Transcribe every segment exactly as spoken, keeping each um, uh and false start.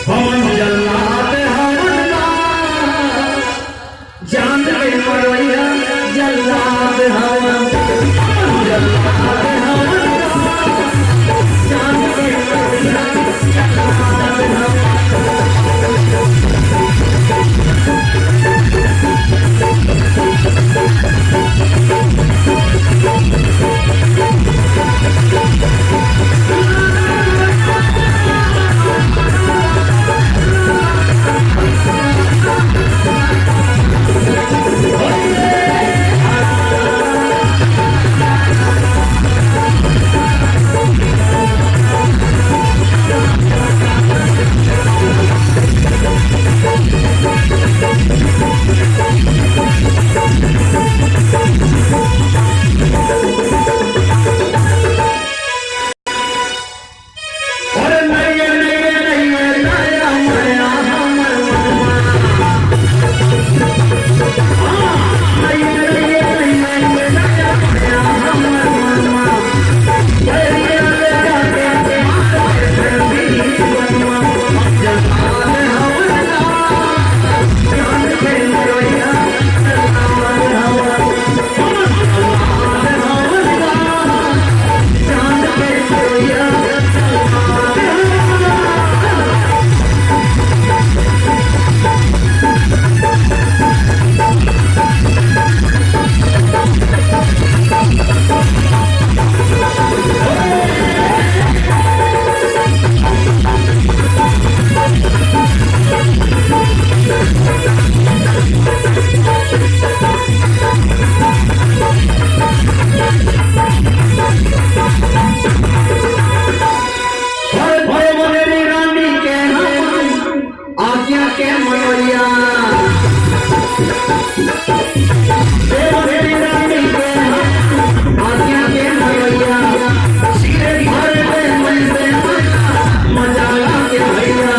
हमन जल्लाद हवन का, जान के मरोइया जल्लाद हवन। हमन जल्लाद हवन का, जान के मरोइया जल्लाद हवन। आज्ञा के मरोइया। देवदेवी रानी के आज्ञा के मरोइया। सीधे घर पे मन से मजा ला के भैया।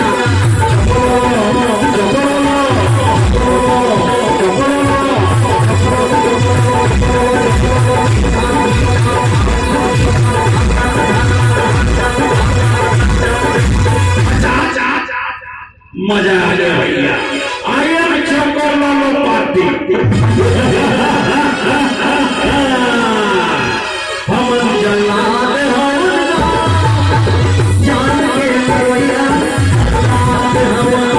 मजा आ गया भैया। I am Chocololo party। हम जल्लाद हवन, जान के मरोइया, जल्लाद हवन।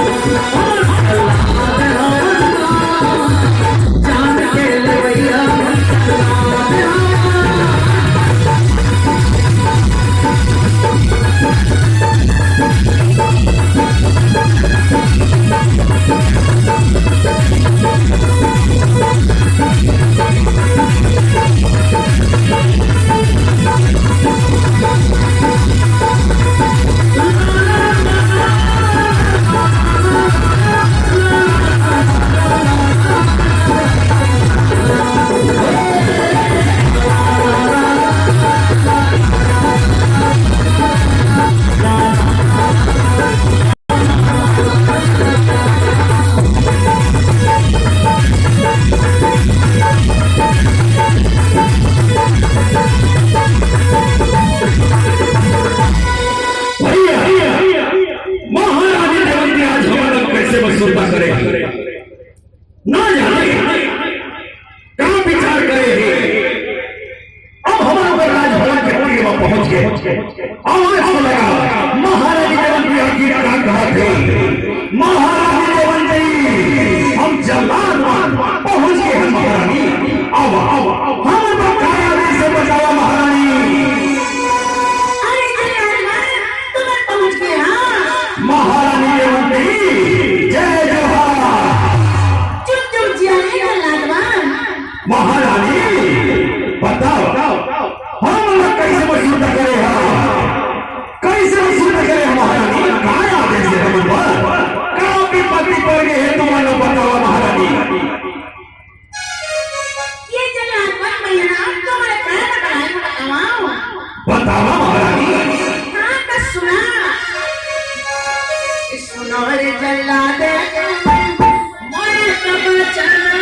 भैया, महारानी देवंती आज हमारा कैसे वसूलता करे? ना जाने का विचार करे हे। अब हमारे ऊपर राजभवन के कुटी में पहुंच गए। आवाज सुन लगा, महारानी देवंती का गीत का कहा थे। महारानी देवंती, हम जल्लाद मन पहुंच गए हैं महारानी। अब, अब, अब हम तो काया से बचावा महारानी। अरे, अरे, अरे, अरे, तुम पहुंच गए, हाँ? महारानी देवंती, जय जोहार। चुप, चुप, जिया, नहीं जल्लाद बा। महारानी, बताओ, हम लोग कैसे वसूलता करे हैं? कैसे वसूलता करे हैं महारानी? काय आदेश है हम पर? का विपत्ति पड़ गई है तुम्हारा, बताओ महारानी। ये जल्लाद मन भैया, तुम्हारे प्राण का बताओ। बताओ महारानी। हाँ, तो सुना। सुनो रे जल्लाद, मोरे तो बचाना।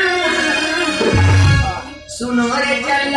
सुनो रे जल्लाद।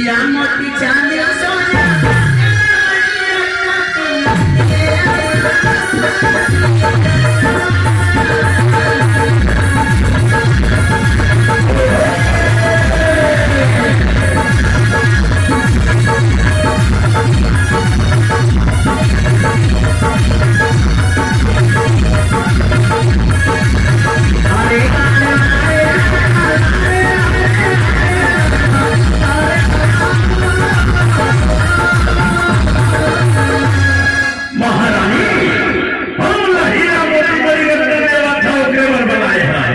हीरा मोती चांदी सोना। महारानी, हम ला हीरा मोती मणि रत्न देवत हन, ओकरे बर बनाए हन।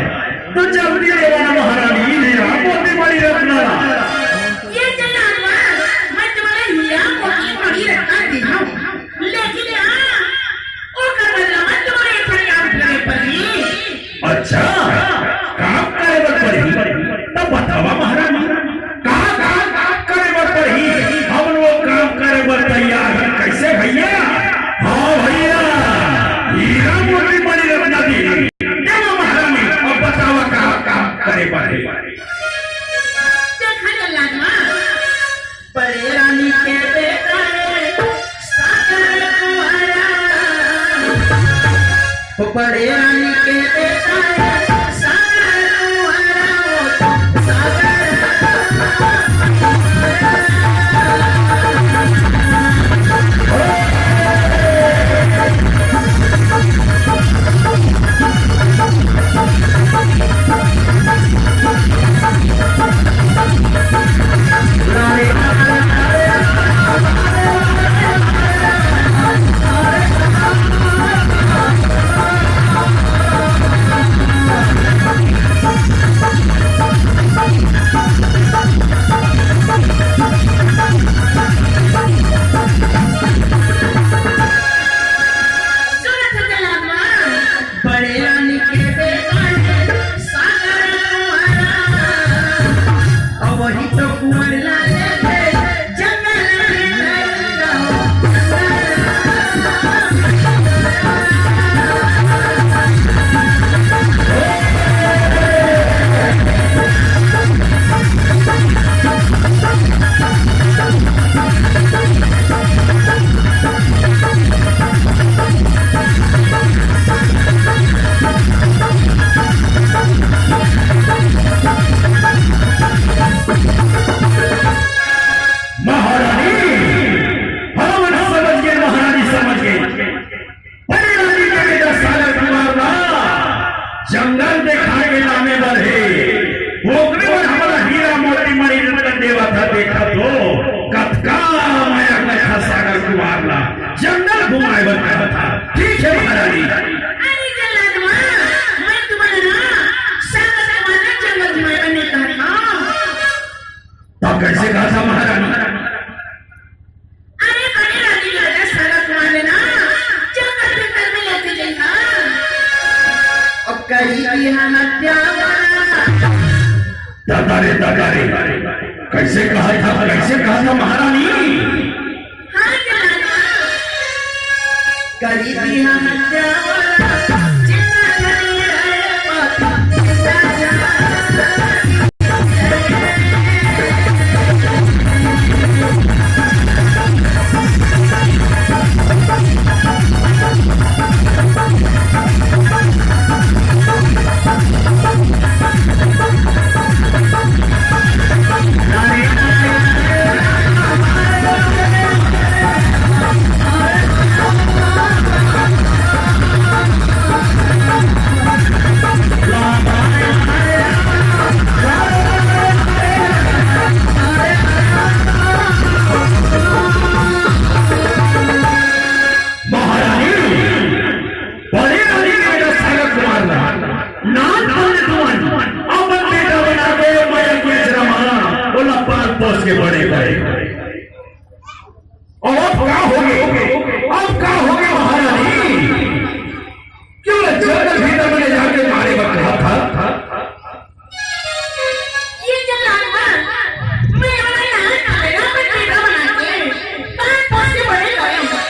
तो जल्दी देवा ना महारानी, हीरा मोती मणि रत्न ला। ये जनार्दन, मैं तुम्हारा हीरा मोती मणि रत्न दे हूँ। लेकिन हाँ, ओकर बदला में तुम्हारे एक ठन काम करे पड़ही। अच्छा, काम करे बर पड़ही? तब बतावा महारानी, का, का, का करे बर पड़ही? हमन वो काम करे बर तैयार हन। कैसे भैया? हाँ भैया, हीरा मोती मणि रत्न दी। देवा महारानी, अब बतावा का काम करे पड़ही? देखा जल्लाद मा, बड़े रानी के बेटा रे, सागर कुंवारा। बड़े रानी के बेटा रे, सागर कुंवारा, सागर। सुनत हव जल्लाद मा? बड़े रानी के बेटा हे सागर कुंवारा, अउ वही तो कुंवर लाल के जंगल में महारानी, हमन समझ गे, महारानी समझ गे। बड़े रानी के बेटा सागर कुंवार ला जंगल देखाए बर लाने बर हे। ओकरे बर हमला हीरा मोती मणि रत्न देवत हे, देखा तो कतका मया करत हे सागर कुंवार ला जंगल घुमाए बर कहत हे। ठीक हे महारानी। अरे जल्लाद मा, मैं तुम्हारा ना सागर कुंवार ला जंगल घुमाए बर नइ कहत हंव। तब कइसे कहत हव महारानी? अरे बड़े रानी के बेटा सागर कुंवार ला ना जंगल भीतर में लेके जइहा। अब करी दिहा हत्या वाला। दादा रे, दादा रे, कइसे कहत हव, कइसे कहत हव महारानी? हाँ, जल्लाद मा। करी दिहा हत्या वाला, जिंदा करी रहे पापी, जिंदा जहान। महारानी, बड़े रानी के बेटा सागर कुंवार ला, नानपन ले तुमन अपन बेटा बना के मया के आचरा मा ओला पाल पोस के बड़े करे। अब का होगे? अब का होगे महारानी? क्यों ला जंगल भीतर में ले जाके मारे बर कहत हव? ये जल्लाद मा, मैं ओला नानपन ले अपन बेटा बना के पाल पोस के बड़े करे हंव।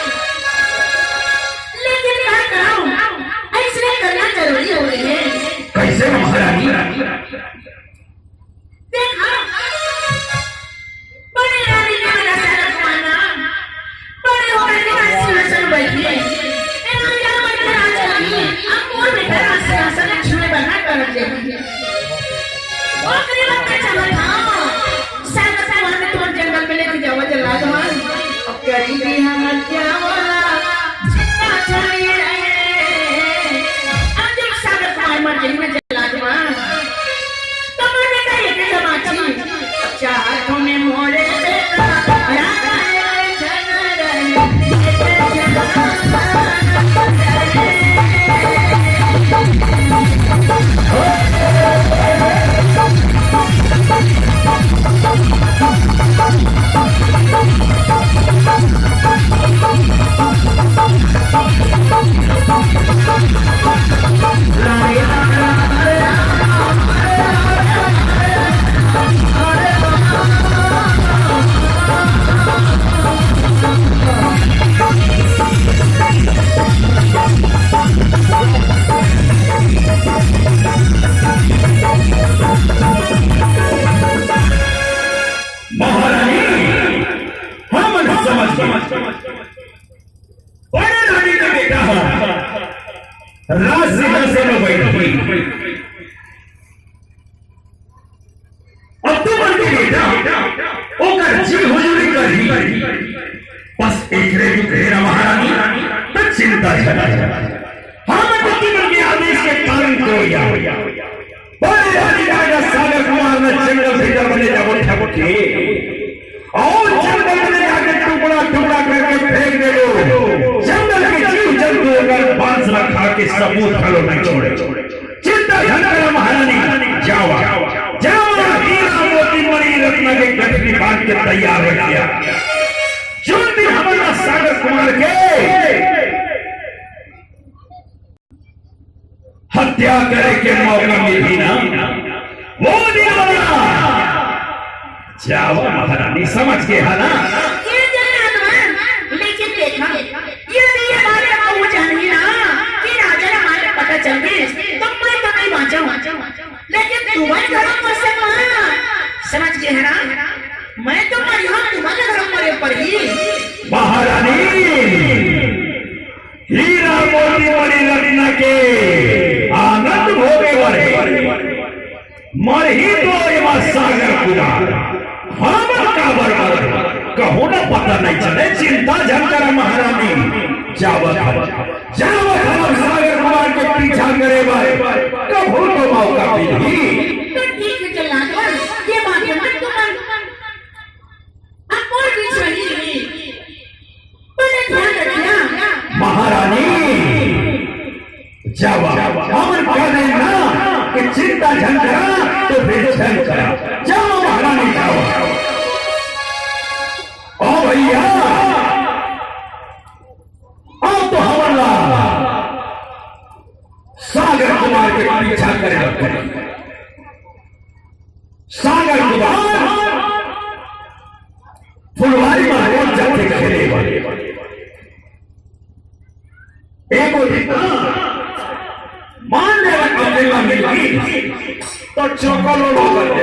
लेकिन का करंव, अइसने करना जरूरी होगे हे। कइसे महारानी? देखा, बड़े राज सिंहासन में बैठी। अब तुमन के बेटा ओकर जी हुजूरी करही, बस एकरे दुख हे ना महारानी, त चिंता झन कर। हम तो तुमन के आदेश के पालन करोइया। बड़े अधिकारी सागर कुमार ल जंगल भीतर बने जाबो ठपके। अउ जंगल में जाके टुकड़ा टुकड़ा करके फेंक देबो। जंगल के जीव जंतु ओकर मांस ला खा के सबूत घलो नहीं छोड़े। चिंता झन करा महारानी, जावा, जावा, हीरा मोती मणि रत्न के गठरी बांध के तैयार रखिया। जोन दिन हमर सागर कुमार के हत्या करे के मौका मिलही ना, वो दिन वाला। जावा महारानी, समझ गे हा ना? ये जरूर, लेकिन देखा, ये भी ये बात तो वो जानही ना कि राजा ला मारे पता चल गई, तो मैं तो नहीं बांचहूं, लेकिन तुम्हर घर में मर सकहूं ना। समझ गे हा ना? मैं तो मरिहूं, तुम्हर घर में मरे पड़ही। महारानी, हीरा मोती मणि रत्न के आनंद भोगे बर हे। मरही तो एमा सागर कुमार, हमन काबर मरन, कहूं ना पता नहीं चले। चिंता झन करा महारानी, जावत हन, जावत हन सागर कुमार के पीछा करे बर, कभू तो मौका मिलही। तो ठीक है जल्लाद, ये बात है ना तुम्हारी। अब मोर बीच में ही रही। बड़े ध्यान रखना। महारानी, जावा, हमन कह दे ना कि चिंता झन करा, तो फिर झन करा। जावा महारानी, जावा। ओ भैया, अब तो हमन ला सागर कुमार के पीछा करे बर पड़ही। सागर कुमार फुलवारी में रोज जाथे खेले बर। एगो दिन मान ले अकेला मिलही तो चोकलो कर दे।